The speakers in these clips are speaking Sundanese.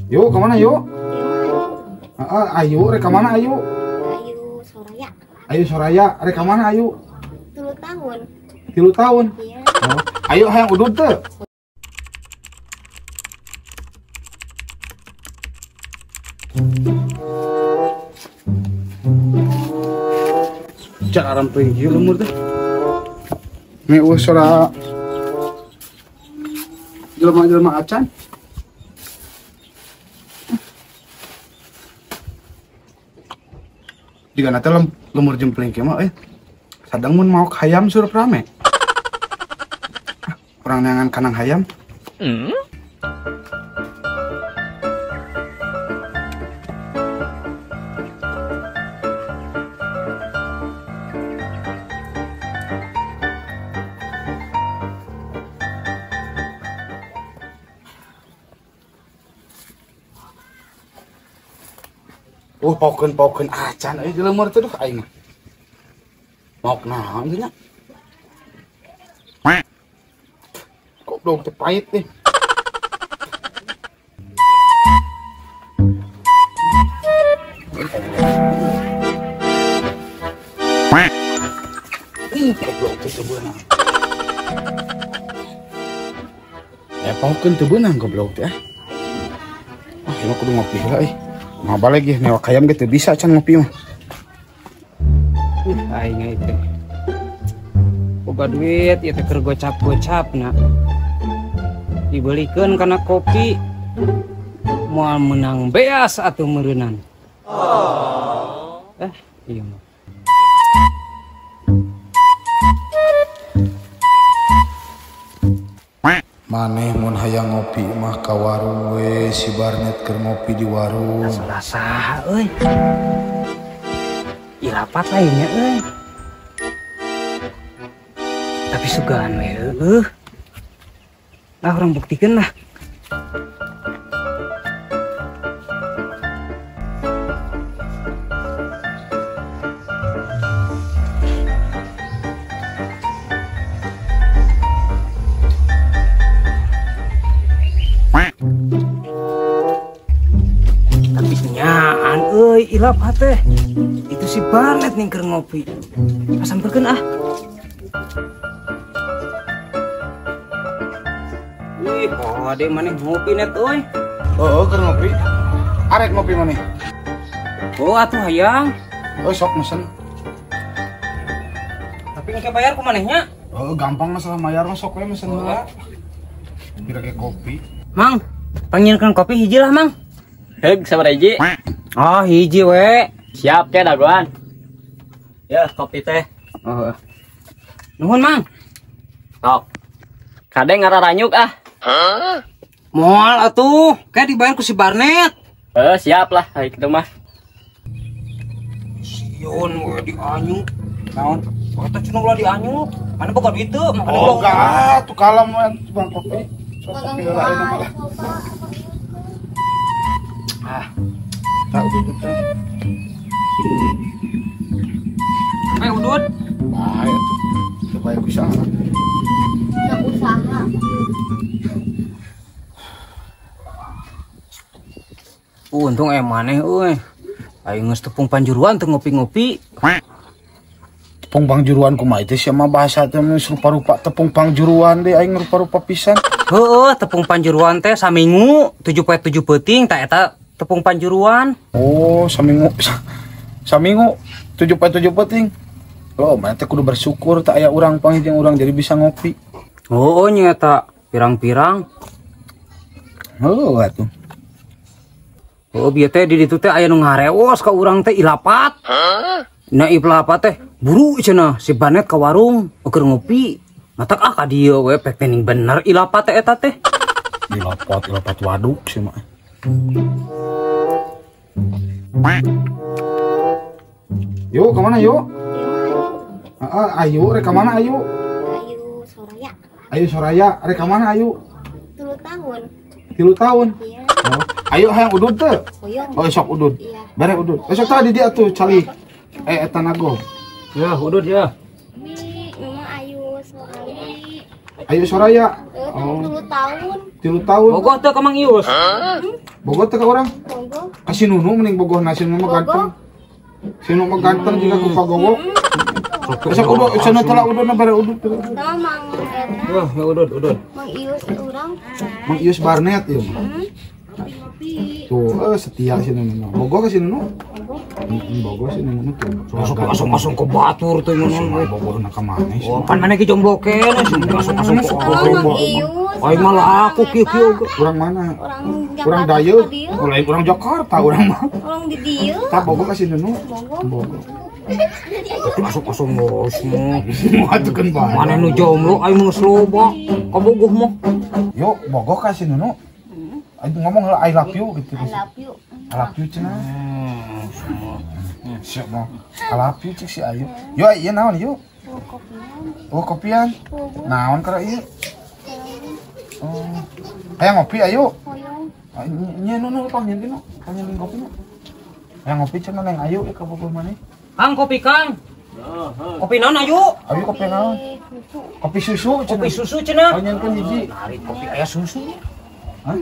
Yuk, kemana yuk? Ayu, rek mana Ayu? Ayu Soraya. Ayu Soraya, rek mana Ayu? 3 tahun. 3 tahun? Iya. Oh. Ayu hayang udud teu? Car aram teuing ieu lembur teh. Me eueuh sora jelema-jelema acan. Jika nanti lemur jempling kemah, sadang mun mau hayam surup rame. Orang neangan kanang hayam. Oh, paukeun acan euy di lemur teh duh aing mah. Maok naon teh nya? Goblok teh pahit nih. Goblok teh teu beunang. Paukeun teu beunang goblok teh. Ah, ieu mah kudu ngopi heula euy. Mau balik ya, newak ayam gitu bisa can ngopi mah. Aing itu. Boga duit ieu teh keur gocap-gocapna. Dibelikeun kana kopi. Moal menang beas atuh meureunnan. Ieu mah. Maneh mun hayang ngopi mah ka warung we, si Barnet keur ngopi di warung. Salah saha euy. Ilapat lainnya euy. Tapi sugan we heueuh. Lah urang buktikeun lah. Tapi nyaan euy ilap teh. Itu si Barnet nih keur ngopi. Pasamperkeun ah. Ih, kode maneh ngopi net euy. Heeh, keur ngopi. Arek ngopi maneh. Oh, atuh hayang. Oh, sok mesen. Tapi engke bayar ku manehnya? Oh, gampang masalah bayar mah sok we mesen heula. Pira ge kopi. Mang, panggilkan kopi hiji lah, Mang. Heug, sabaraha hiji? Oh, hiji we. Siap ke dagoan. Ya, kopi teh. Oh. Nuhun, Mang. Sok. Kade ngararanyuk ah. Hah? Moal atuh, kayak dibayar ku si Barnet. Siap lah, hari kitu mah. Sieun we dianyuk. Naon? Eta cenah ulah dianyuk. Mana boga duit teu? Oh, enggak, tuh kalem we bang kopi. Sok kopi heula ayeuna mah lah. Ah. Tak udut teh. Udut. Bae atuh. Teu bae usaha. Teu usaha. Untung maneh euy. Aing geus tepung panjuruan teu ngopi-ngopi. Tepung pangjuruan kumaha itu sia mah bahasa teh rupa-rupa tepung pangjuruan deh aing rupa-rupa pisan. Heueuh, tepung panjuruan teh saminggu 7 poe 7 peuting tah eta tepung panjuruan. Oh, saminggu saminggu 7 poe 7 peuting. Loh, maneh teh kudu bersyukur tak aya urang panggih jeung urang jadi bisa ngopi. Oh, nya eta pirang-pirang. Heuh atuh. Oh, bieu teh di ditu teh aya nu ngarewos ka urang teh ilapat. Nah, ilapat teh buru cenah si Banet ka warung keur ngopi. Matak ah ka dieu we pek tening bener ilapat teh eta teh. Ilapat ilapat waduk sih mah. Yuk, kemana yuk? Ayu, rek mana Ayu? Ayu Soraya. Ayu Soraya, rek mana Ayu? 3 tahun. 3 tahun? Iya. Oh. Ayu hayang udud teu? Oh, sok udud. Iya. Bare udud. Sok tadi dia tuh cali. Eta nago. Ya, udud ya. Memang Ayu Soraya. Ayu Soraya. Oh. 3 tahun. 3 tahun. Bogoh teu ka Mang Ius. Bogoh teu ka urang? Bogoh. Ka si Nunu mending bogoh na si Nunu mah ganteng. Si Nunu mah ganteng jiga ku pagowok. Sok udud cenah telah ududna bare udud. Sama Mang eta. Wah, ya udud. Mang Ius urang. Mang Ius Barnet ieu mah. Tuh, setia si Nunu. Bogoh ka si Nunu? Bogoh si Nunu tuh. Langsung ke batur tuh Nunu. Bogoh na ka maneh. Oh, pan maneh ge jomblo keneh langsung ke Mang Ius. Aing malah aku kieu-kieu. Urang mana? Urang Dayeuk. Lain urang Jakarta urang mah. Urang di dieu. Tah bogoh ka si Nunu. Bogoh. Langsung semua. Atukeun bae. Maneh nu jomblo aing mah geus loba. Kabogoh mah. Yuk, bogoh ka si Nunu. Aing ngomong heula I love you gitu. I love you. I love you cenah. Siap mah. I love you cik si Ayu. Yo ieu naon yuk? Oh kopian. Naon keur ieu? Oh. Hayang ngopi ayu. Nya nu panggil nu, panggil kopi nu. Hayang ngopi cenah neng Ayu ka bogoh maneh. Kang kopi Kang. Kopi naon Ayu? Ayu kopi naon? Kopi susu cenah. Kopi susu cenah. Panggilkeun hiji. Narik kopi aya susu. Hah?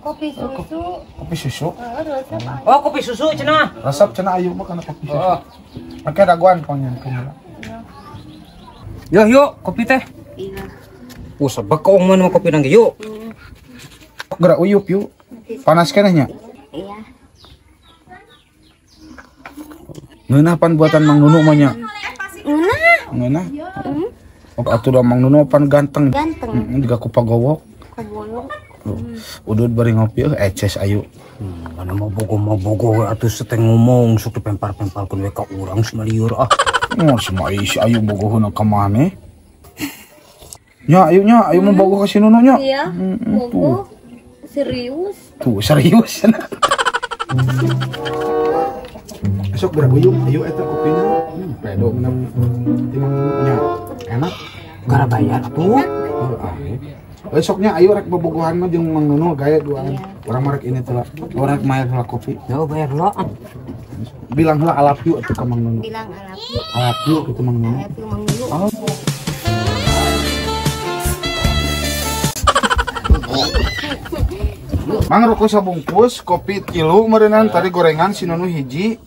Kopi susu. Kopi susu. Resep. Oh, kopi susu cenah. Resep cenah Ayu mah kana kopi susu. Oke, dagoan panggilkeun heula. Yo yuk, kopi teh. Iya. Sebekong mah kopi nang yuk. Gerak uyup yuk. Panas keneh nya? Iya. Ngeunah pan buatan Mang Nunu mah nya. Ngeunah. Ngeunah. Oh, atuh da Mang Nunu pan ganteng. Ganteng. Heeh, jiga ku pagowok. Pagowok. Udud bari ngopi eces Ayu. Mana mau bogoh atuh seteng ngomong sok dipempar-pemparkeun we ka urang semaliur ah. Oh, semua si Ayu bogohna ka maneh. Nya Ayu nya, Ayu mau bogoh ka si Nunu nya. Iya. Bogoh. Serius. Tuh, serius. Besok gerak uyup, ayu eta kopinya. Pedo menang timang nya. Enak. Gara bayar atuh. Besoknya ayu rek bobogohan mah jeung Mang Nunu gaya duaan. Urang mah rek ini teh lah. Urang rek mayar heula kopi. Ya bayar heula. Bilang heula I love you atuh ka Mang Nunu. Bilang I love you. I love you kitu Mang Nunu. I love you Mang Nunu. Oh. Mang rokok sabungkus, kopi 3 meureunnan tadi gorengan si Nunu hiji.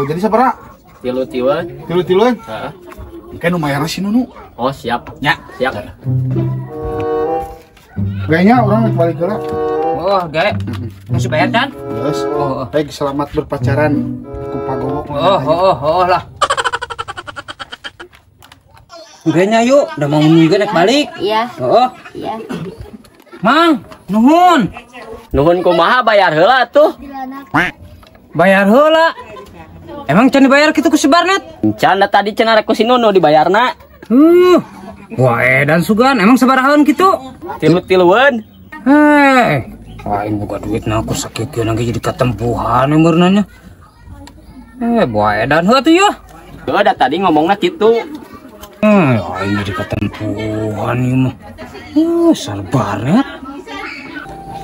Jadi sabaraha? 3-tiluan. 3-tiluan? Heeh. Engke nu mayarna si Nunu. Oh, siap. Nya, siap. Kayaknya orang rek balik heula. Oh, gae. Masih bayar kan? Yes. Oh. Baik, selamat berpacaran ku pagowok. Oh, lah. Kayaknya yuk, udah mau nunggu naik balik. Iya. Oh. Iya. Mang, nuhun. Nuhun kumaha bayar heula tuh? Bayar heula. Emang can dibayar kitu ku si Barnet? Can da tadi cenah rek ku si Nunu dibayarna. Wah, edan sugan, emang sabarahaeun kitu? 3-tiluan. Heh. Wah, aing boga duit na aku sakit kieu nang jadi katempuhan meureunna nya. Buah edan heuh atuh yeuh. Heuh, da tadi ngomongna kitu. Aing jadi katempuhan ieu mah. Sar Barnet.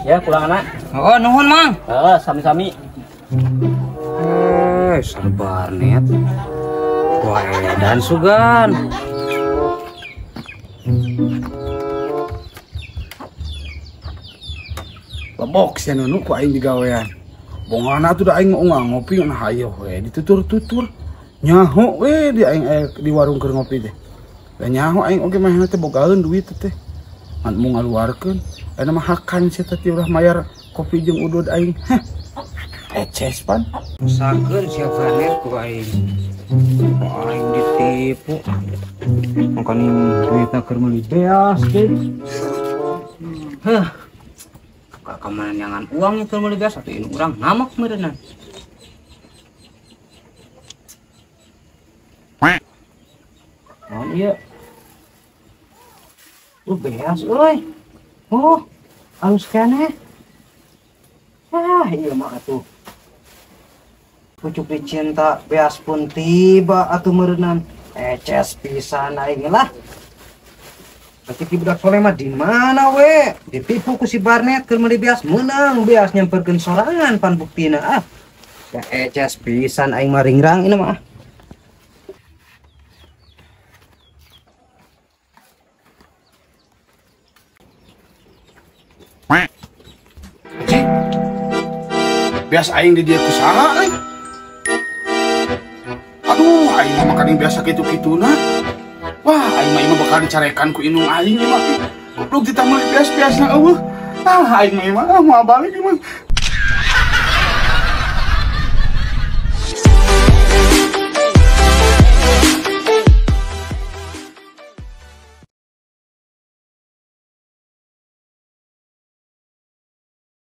Ya, pulang anak. Oh, nuhun, Mang. Heeh, sami-sami. Sar Barnet. Wah, edan sugan. Lebok sia Nunu ku aing digawean. Bongana atuh da aing ngopi nah hayo we ditutur-tutur. Nyaho we di aing di warung keur ngopi teh. Da nyaho aing oge mah teh bogaeun duit teh. Ngan mau ngaluarkeun. Ayeuna mah hakan sia teh ulah mayar kopi jeung udud aing. Heh. Eces pan. Sakeun sia Barnet ku aing. Aing ditipu. Makanya duitna keur meuli beas teh. Heh. Kemana nyangan uang itu meuli beas atuh ini urang ngamuk meureunna. Naon ieu? Beas euy. Oh, alus keneh. Ah, ieu mah atuh. Pucuk dicinta beas pun tiba atuh meureunnan. Eces pisan aing lah. Berarti ki budak soleh mah di mana we? Ditipu ku si Barnet keur meuli beas meunang beas nyamperkeun sorangan pan buktina ah. Ya eces pisan aing mah ringrang ini mah. Biasa aing di dieu ku saha euy. Aduh, aing mah makaning biasa kitu-kituna. Wah, aing mah imah bakal dicarekan ku indung aing ieu mah. Goblok ditambah beas-beasna eueuh. Ah, aing mah imah ah, moal balik ieu mah.